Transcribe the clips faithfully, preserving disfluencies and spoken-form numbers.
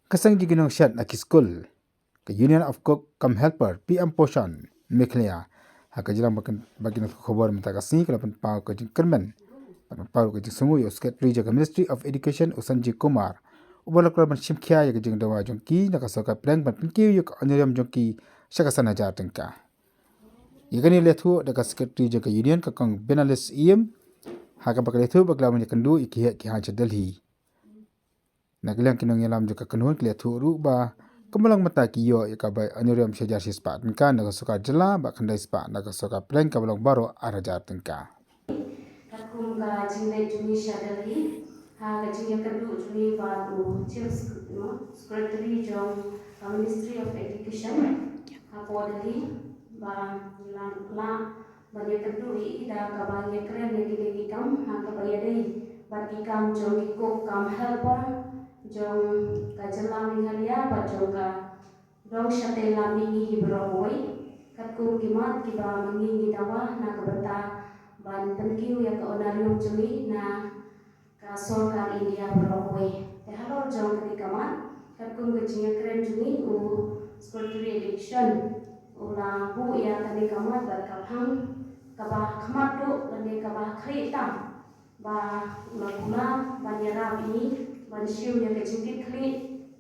Ka seng jong ki nongshad na ki skul, ka Union of Cook cum Helper, P M Poshan Meghalaya, ha ka jingïalang bad ki nongthoh khubor mynta ka sngi, ka la pynpaw ka jingkyrmen bad pynpaw ka jingsngewnguh ïa u Secretary jong ka Ministry of Education, u Sanjay Kumar, uba la kular ban shim khia ïa ka jingdawa jong ki na ka sorkar pdeng ban pynkiew ïa ka honorarium jong ki sha ka san hajar tyngka. Ïa kane la ïathuh da ka Secretary jong ka Union, ka Kong Benalis Ïem, ha kaba ka la ïathuh ba ka la wan ïakynduh ïa ki heh ki haiñ sha Delhi. Na ka liang ki nongïalam jong ka kynhun ki la ïathuh ruh ba kumba long mynta ki ïoh ïa kaba honorarium shi hajar shispah tyngka na ka sorkar jylla bad khyndai spah na ka sorkar pdeng, kaba long baroh ar hajar tyngka. Katkum ka jingleit jong ngi sha Delhi, ha ka jingïakynduh jong ngi bad u Chief Sec-, no, Secretary jong ka Ministry of Education hapoh Delhi, ba ngi la lah ban ïakynduh ïa i da kaba ngi ïakren ïa kine ki kam ha kaba ïadei bad ki kam jong ki cook cum helper jong ka jylla Meghalaya bad jong ka dong shatei lam mihngi hi baroh kawei. Katkum ki mat kiba ma ngi ngi dawa na ka bynta ban pynkiew ïa ka honorarium jong ngi na ka sorkar India baroh kawei. Te halor jong kane ka mat, katkum ka jingïakren jong ngi, u Secretary Education u la buh ïa kane ka mat bad ka phang kaba khmat duh lane kaba khlieh tam, ba u la kular ban ïarap ïa ngi ban shim ïa ka jingkitkhlieh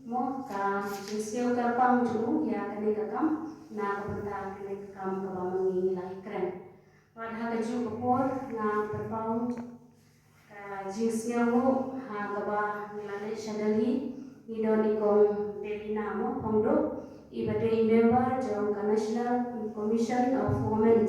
mo ka jingsngew kyrpang jong u ïa kane ka kam na ka bynta kane ka kam kaba ma ngi ngi la ïakren. Bad ha kajuh ka por nga pynpaw ka jingsngewnguh ha kaba ngi la leit sha Delhi, ngi don i Kong Delina mo Phongduh, iba dei i member jong ka National Commission of Women.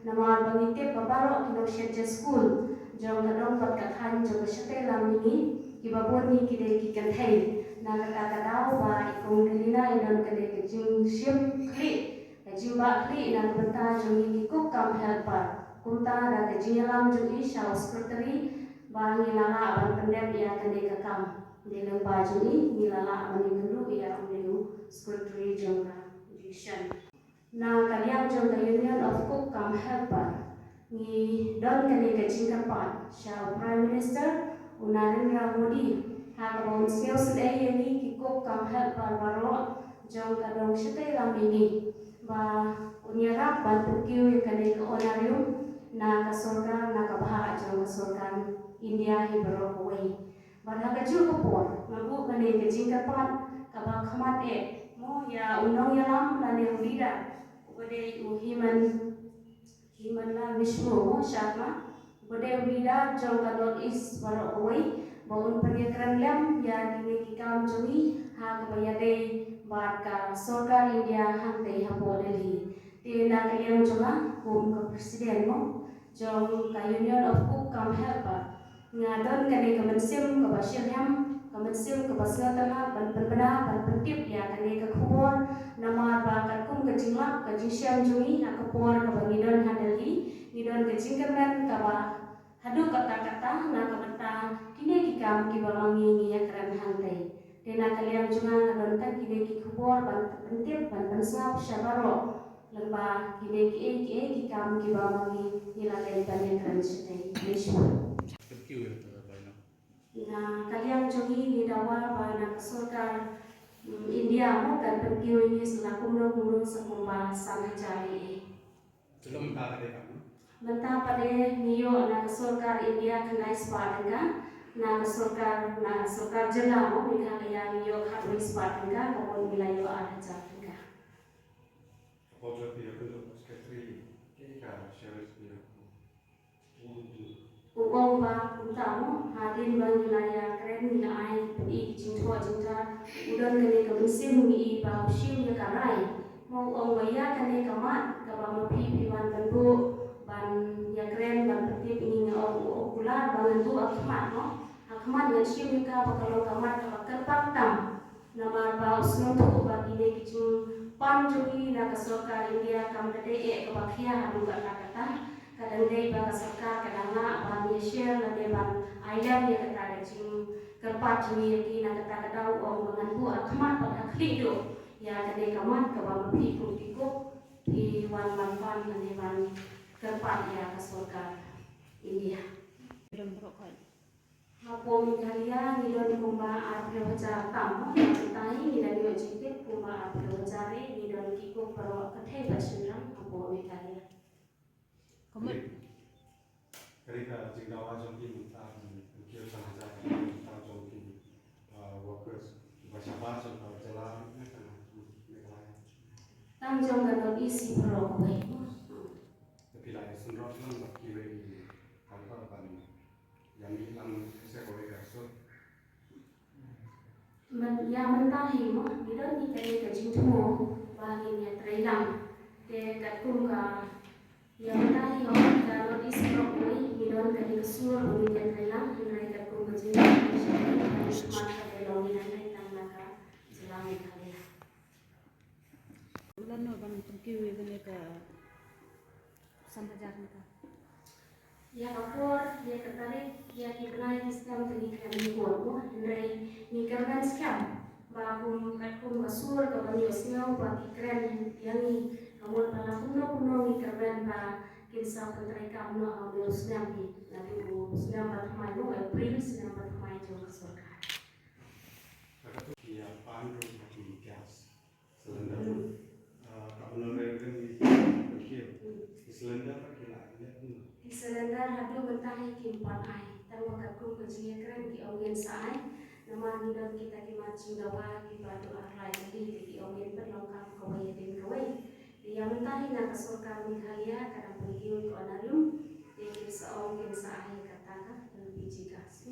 Namar ba ngi tip ba baroh ki nongshad skul jong ka dong bad ka thaiñ jong ka shatei lam mihngi, kiba bun hi ki dei ki kynthei. Na kata ka daw ba i Kong Delina i don kane ka jingshim khlieh, ka jingbah khlieh na ka bynta jong ngi ki cook cum helper. Kumta da ka jingïalam jong i sha u Secretary ba ngi la lah ban pyndep ïa kane ka kam. Dei lyngba jong i ngi la lah ban ïakynduh ïa une u Secretary jong ka Education. Na ka liang jong ka Union of Cook cum Helper, ngi don kane ka jingkyrpad sha u Prime Minister u Narendra Modi, ha kaba un sngew sdei ïa ngi ki cook cum helper baroh jong ka dong shatei lam mihngi, ba un ïarap ban pynkiew ïa kane ka honorarium na ka sorkar, na ka bhah jong ka sorkar India hi baroh kawei. Bad ha kajuh ka por nga buh kane ka jingkyrpad kaba khmat eh mo ïa u nongïalam lane u leader, uba dei u Himan, Himan Lal Mishra mo Sharma, uba dei u leader jong ka North East baroh kawei, ba un pynïakren lem ïa kine ki kam jong ngi ha kaba ïadei bad ka sorkar India hangtei hapoh Delhi. Te na ka liang jong nga kum ka President mo jong ka Union of Cook cum Helper, nga don kane ka mynsiem kaba shitrhem, ka mynsiem kaba sngewtynnat ban pynbna ban pyntip ïa kane ka khubor. Namar ba katkum ka jinglap ka jingshem jong ngi ha ka por kaba ngi don ha Delhi, ngi don ka jingkyrmen kaba haduh katta katta na ka bynta kine ki kam kiba ma ngi ngi ïakren hangtei. Te na ka liang jong nga nga don tang kine ki khubor ban pyntip ban pynsngap sha baroh lyngba kine kiei kiei ki kam kiba ma ngi ngi la leit ban ïakren shatei. Khublei shibun. Thank you, Rita Baino. Na ka liang jong ngi ngi dawa ba na ka sorkar, mm, India mo kan pynkiew ïa ngi sa la kumno kumno sa kumba san hajar ïa. Te mynta pat de kam? Mynta pat de ngi ïoh na ka sorkar India khyndai spah tyngka, na ka sorkar, na sorkar jylla mo Meghalaya ngi ïoh khatwei spah tyngka, ka bun ngi la ïoh ar hajar tyngka. Ka por jong phi ïa phi secretary, ka share phi ïa. U ong ba kumta mo, hadien ba ngi la ïakren ngi la ai pyni ki jingthoh jingthaw, u don kane ka mynsiem ngi i ba u shim ïa ka rai. Mo u ong ba ïa kane ka mat kaba ma phi phi wan ban buh ban ïakren ban pyntip ngi, nga ong u ong kular ba ngan buh ha khmat mo. Ha khmat ngan shim ïa ka ba ka long ka mat kaba kyrpang tam. Namar ba u sngewthuh ba kine ki jingpan jong ngi na ka sorkar India kam da dei eh kaba khia haduh katta katta. Ka dang dei ba ka sorkar ka dang lah ban ïashare lane ban ai lem ïa kata ka jingkyrpad jong ngi ïa ki. Na kata ka daw u ong ba ngan buh ha khmat bad ha khlieh duh ïa kane ka mat kaba ma phi kum ki cook phi wan ban pan lane ban kyrpad ïa ka sorkar India. Hapoh Meghalaya ngi don kumba arphew hajar tam, hynrei ngi la ïoh jingtip kumba arphew hajar, eh, ngi don ki cook baroh kynthei bad shynrang hapoh Meghalaya. Ka mut, kane ka jingdawa jong ki mynta, ki arphew hajar ki mynta jong ki, uh, workers ba shabar jong ka jylla ne tang Meghalaya? Tang jong ka North East hi baroh kawei. Te phi la ïasynrop lang bad kiwei ki, kam ka ban ïa mih lang sha kawei ka sur. Myn-, ïa mynta hi mo, ngi don hi kane ka jingthmu ba ngin ïa trei lang. Te katkum ka, ïa mynta hi mo, ka North East Block mo, ngi don kane ka sur ba ngin ïa trei lang, hynrei katkum ka jingthmu ba ngin ïa trei lang, ngi don hi tang na ka jylla Meghalaya. Lano ban pynkiew ïa kane ka san hajar nangta? Ïa ka por, ïa ka tarik, ïa ki bnai ki snem te ngi khlem ïoh mo, hynrei ngi kyrmen skhem ba kum, katkum ka sur kaba ngi ïohsngew ba ki kren ïa ngi, ka mut ba la kumno kumno ngi kyrmen ba kin sa pyntreikam noh ha une u snem hi, naduh u snem ba thymmai mo, April snem ba thymmai jong ka sorkar. Ka katu ki ïa pan ruh ha ki gas cylinder. Hmm. Ah, ka Honorable Rem ki, ki, hmm, ki cylinder ki la ïa, hmm, ki cylinder haduh mynta hi kim pat ai. Tang ba katkum ka jingïakren ki ong ngin sa ai. Namar ngi don kita ki mat jingdawa kiba haduh ar lai tylli, te ki ong ngin pynlong kam kawei hadien kawei. Te ïa mynta hi na ka sorkar Meghalaya ka dang pynkiew ïa ka Honorable Rem. Te kin sa ong kin sa ai kata ka L P G gas.